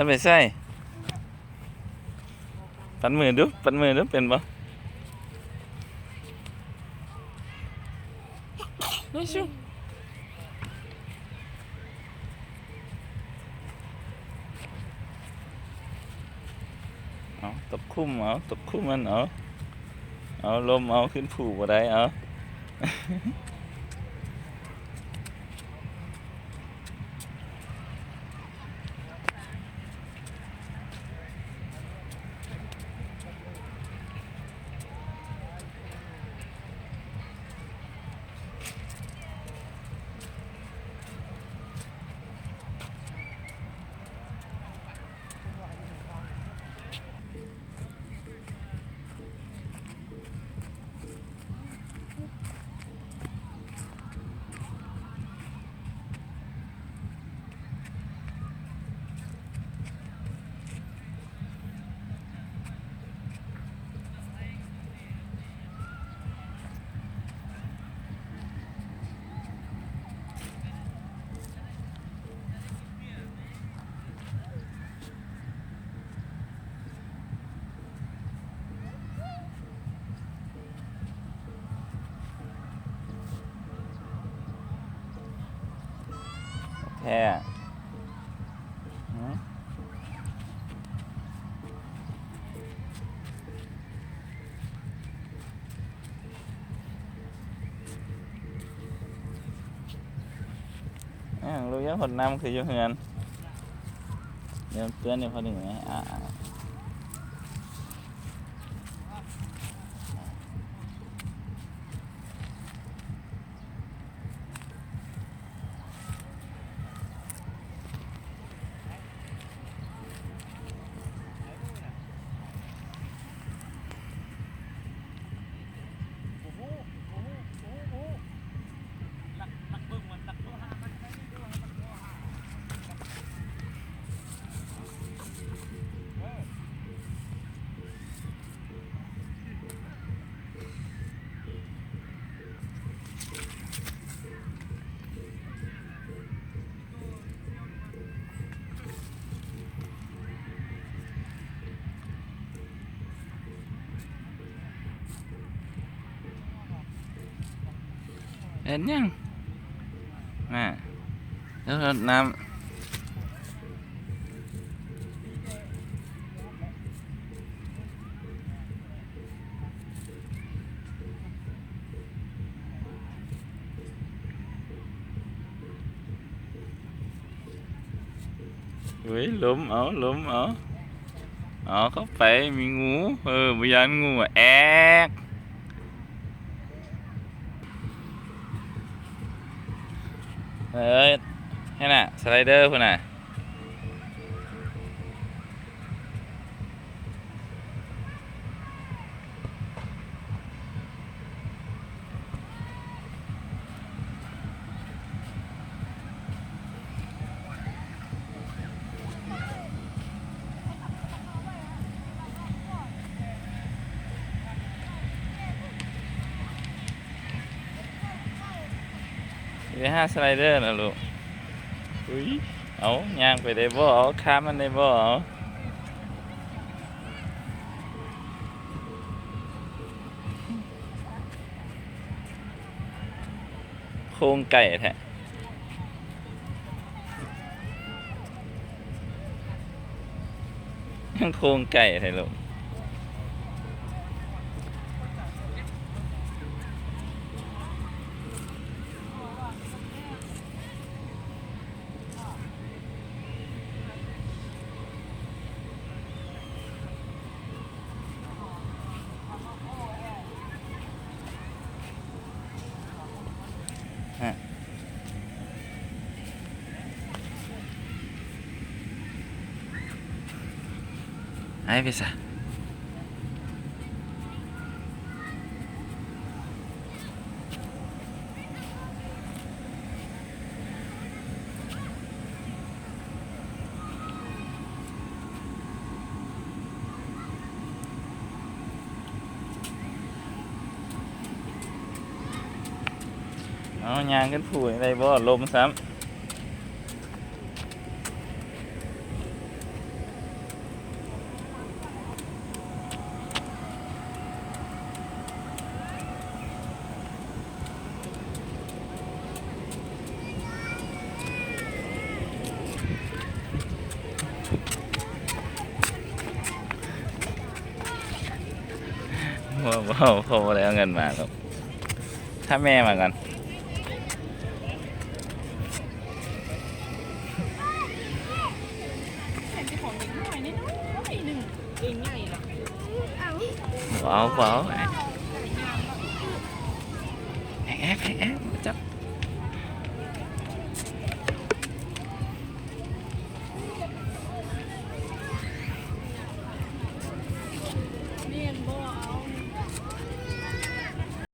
ອັນໄປໃສ່ ປັນມືດູ ປັນມືດູ ເປັນບໍ່? ນີ້ຊຸ ເອົາ ຕົກຂຸມເອົາ ຕົກຂຸມມັນເອົາ ເອົາ ລົມເອົາ ຂຶ້ນພູບໍ່ໄດ້ເອົາ. ແທ້ ຫື? ອ້າວ ລູກຢາກຫົດນ້ຳຄືຢູ່ເຮືອນ ດຽວເປື້ອນຢູ່ພໍດີ ອາ. ເຮັດຫຍັງ? ນະ ເຮັດ ເຮັດນ້ຳ. ເອີຍ ລົມເອົາ ລົມເອົາ ເອົາເຂົ້າໄປ ມີງູ ເອີ ບໍ່ຢ້ານງູ ແອກ. ເອີຍ ຫັ້ນນະ ສະໄລເດີພຸ້ນນະ. ຊິໄປຫາສະໄລເດີນະລູກ. ອຸ້ຍ ເອົາ ຍ່າງໄປໄດ້ບໍ່? ເອົາ ຂ້າມມັນໄດ້ບໍ່? ເອົາ ໂຄ້ງໄກແທ້. ໂຄ້ງໄກແທ້ລູກ. ຫາຍໄປຊະ. ເອົາ ຍ່າງຂຶ້ນພູນີ້ໄດ້ບໍ່? ລົມຊ້ຳ. ບໍ່ ພໍ່ບໍ່ໄດ້ເອົາເງິນມາດອກ. ຖ້າແມ່ມາກ່ອນ. ເອົາ ເອົາ ແອບ ແອບ ແອບ ຈັບ.